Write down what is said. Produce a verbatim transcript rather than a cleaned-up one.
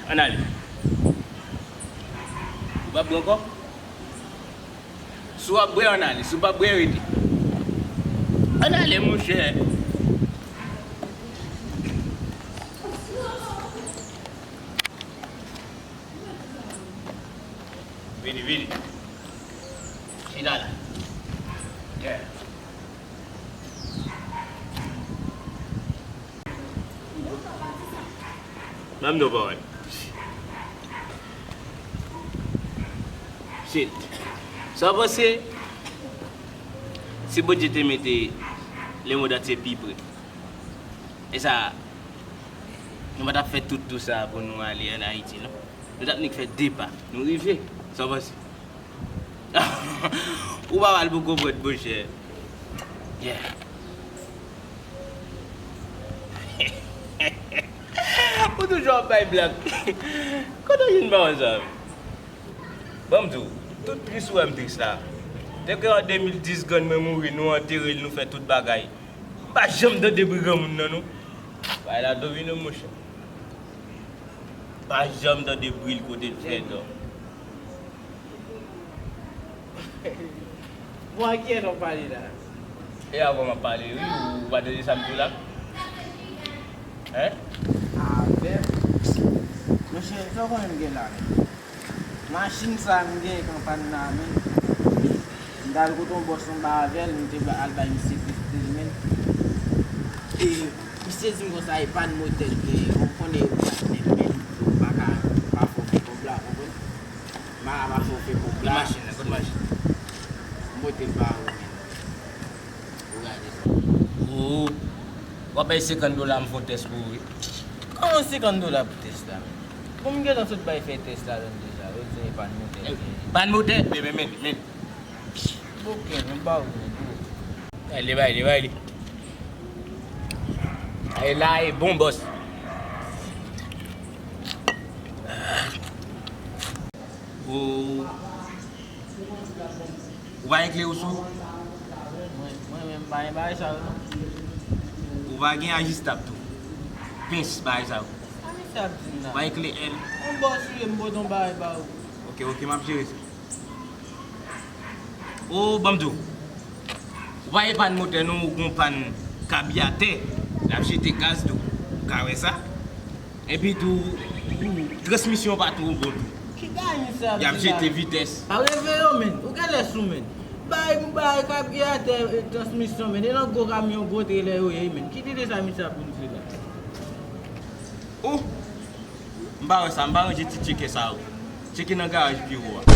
Ann ale. Ou p ap bwè ankò? Si w ap bwè, ann ale. Si w p ap bwè, rete. Ann ale, monchè. Vini, vini. Chita la. Yeah. Ban m di w yon pawòl. Shit. Sa w panse si Bondye te mete lemonn antye pi pre? E sa, nou pa t ap fè tout tou sa pou nou ale ann Ayiti, non. Nou t ap nik fè de pa. Nou rive. Sa w panse? Ou pa pral pou konprann, monchè. Yeah. Ou toujou ap bay blag. Kote w jwenn pawòl sa yo? Ban m di w, tout tris ou wè m tris la. Depi an de mil dis grann mwen mouri, nou antere l, nou fè tout bagay. M pa janm tande bri granmoun nan, non. Bay la domine, monchè. Pa janm tande bri l kote l fè dò. Bon, a kiyès w ap pale la? E avè w m ap pale, wi. Ou pa tande sa m di w la? Hein? Avè m? Monchè, sa w konnen m gen la menm? Machin sa a m gen k an pàn la menm. M t al kote yon bòs anba avè l, m te ba, al bay misye plis de men. E misye di m konsa e pàn motè l genyen. Ou konnen yo plat nèt, men yo pa ka, pa fè w fè kòb la, w konprann? M pa ka pa fè w fè kòb la. Kote machin nan? Kote machin? M pote l ba ou menm. Ou gade sa. Ou, w ap bay senkant dola m fè yon tès pou ou, wi. Kòman senkant dola pou tès la, menm? Bon, m gentan sot bay fè tès la menm deja. Yo di e pàn motè. Pàn motè? Men, men, men, men. Bon, ok, men ba ou, men, bro. Bay li, bay li, bay li. Ay la, e bon, bòs. Ou, ou pa gen kle ou sou? Mwen, mwen menm, m pa gen bagay sa yo, non. Ou pa gen ajistab tou? Pens, bagay sa yo. Sa misye ap di m la? Ou pa gen kle L? Yon bòs ou ye, m pote yon bagay ba ou. Ok, ok, m ap jere sa. O, ban m di w. Ou pa gen pàn motè non, ou gon pàn kabyatè, l ap jete gaz tou. Ou ka wè sa? Epi tou, ou, transmisyon pa twò bon tou. Ki bagay misye ap di la? Y ap jete vitès. Pa reve yo, menn. Ou genlè sou, menn. Bay, bay kabyatè, e, transmisyon, menn. E nan gwo kamyon, gwo trelè yo ye, menn. Ki tide sa misye ap vin di la? O! M pa wè sa, m pa ranje ti tcheke sa yo. Tcheke nan garaj pi wo a.